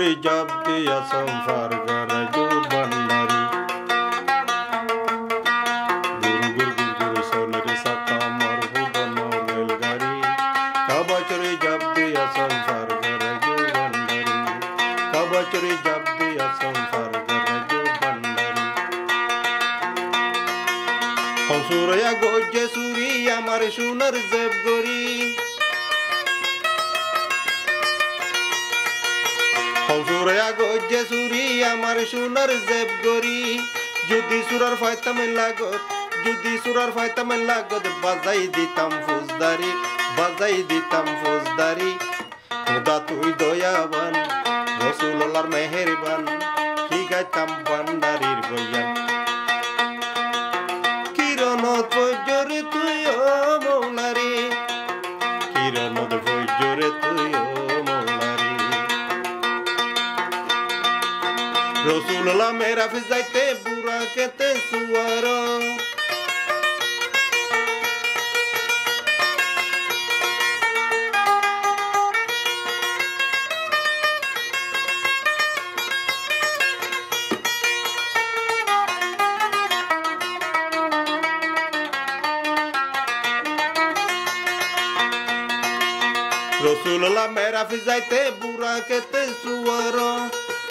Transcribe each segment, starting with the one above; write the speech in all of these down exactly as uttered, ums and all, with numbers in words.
Zaf diya sómfar goráidu bandari. Gur gur gur gur soler sakka mor hubonor relgari. Kabacori zaf diya sómfar goráidu bandari. Kabacori zaf diya sómfar goráidu bandari. Hon suraiya goijje suri amar sunar zeb gori. Hon suraiya goijje suri amar sunar zeb gori. Zudi surar faitame lagot, zudi surar faitame lagot, bazai ditam fuzdari, bazai ditam fuzdari. Huda tui doyaban, Rosul Allar meherban, ki gaitam bandarir boyan. Kironot foijjore tui o moulare, kironot foijjore tui o moulare. Rosul Alla meraf zaite Burakete suwar. Rosul Alla meraf zaite Burakete suwar.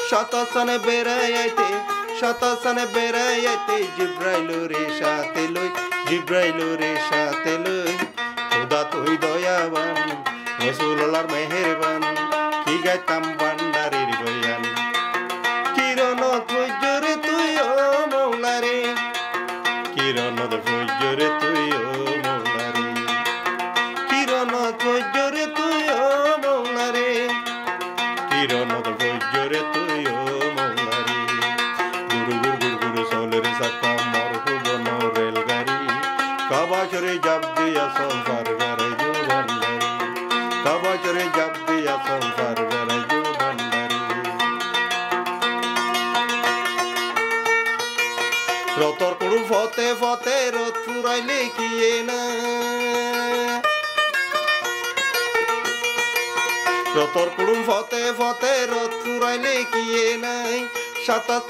Sóto sane berai aite, sóto sane berai aite, Jibrailore sáte loi, Jibrailore sáte loi. Huda tui doyaban, Rosul Allar meherban, ki gaitam bandarir boyan. Kironot foijjore tui o moulare, kironot foijjore tui o moulare. Kironot foijjore tui o moulare, kironot foijjore tui o moulare. Gur gur gur gur soler sakka mor hubonor relgari. Kabacori zaf diya sómfar goráidu bandari. Kabacori zaf diya sómfar goráidu bandari. Rotor kurum fote fote rot furaile kiye na. Rotor kurum fote fote rot furaile kiye nai. Sátat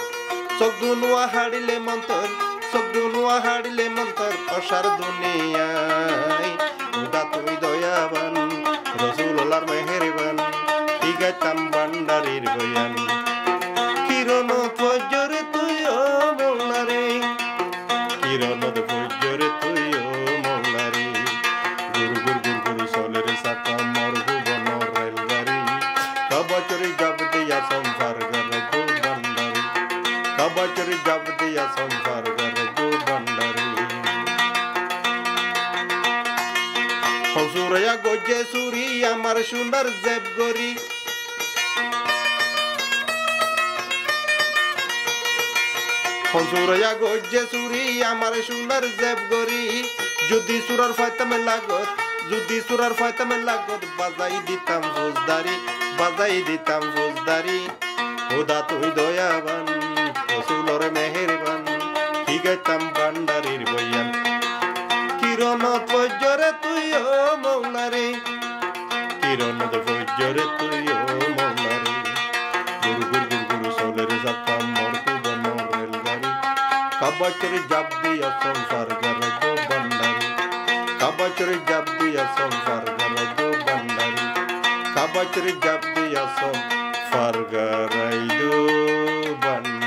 sók dunua hárile montor, sók dunua hárile montor, osar duniyai. Huda tui doyaban, Rosul Allar meherban, ki gaitam bandarir boyan. Kironot foijjore tui o moulare, kironot foijjore tui o moulare. Gur gur gur gur soler sakka mor hubonor relgari. Kabacori zaf diya sómfar goráidu bandari. Kabacori zaf diya sómfar goráidu bandari. Hon suraiya goijje suri amar sunar zeb gori. Hon suraiya goijje suri amar sunar zeb gori. Zudi surar faitame lagot, zudi surar faitame lagot, bazai ditam fuzdari, bazai ditam fuzdari. Huda tui doyaban, Rosulore meherban, ki gaitam bandarir boyan. Kironot foijjore tui o moulare, kironot foijjore tui o moulare. Gur gur gur gur soler sakka mor hubonor relgari. Kabacori zaf diya sómfar goráidu bandari. Kabacori zaf diya sómfar goráidu bandari. Kabacori zaf diya sómfar goráidu bandari.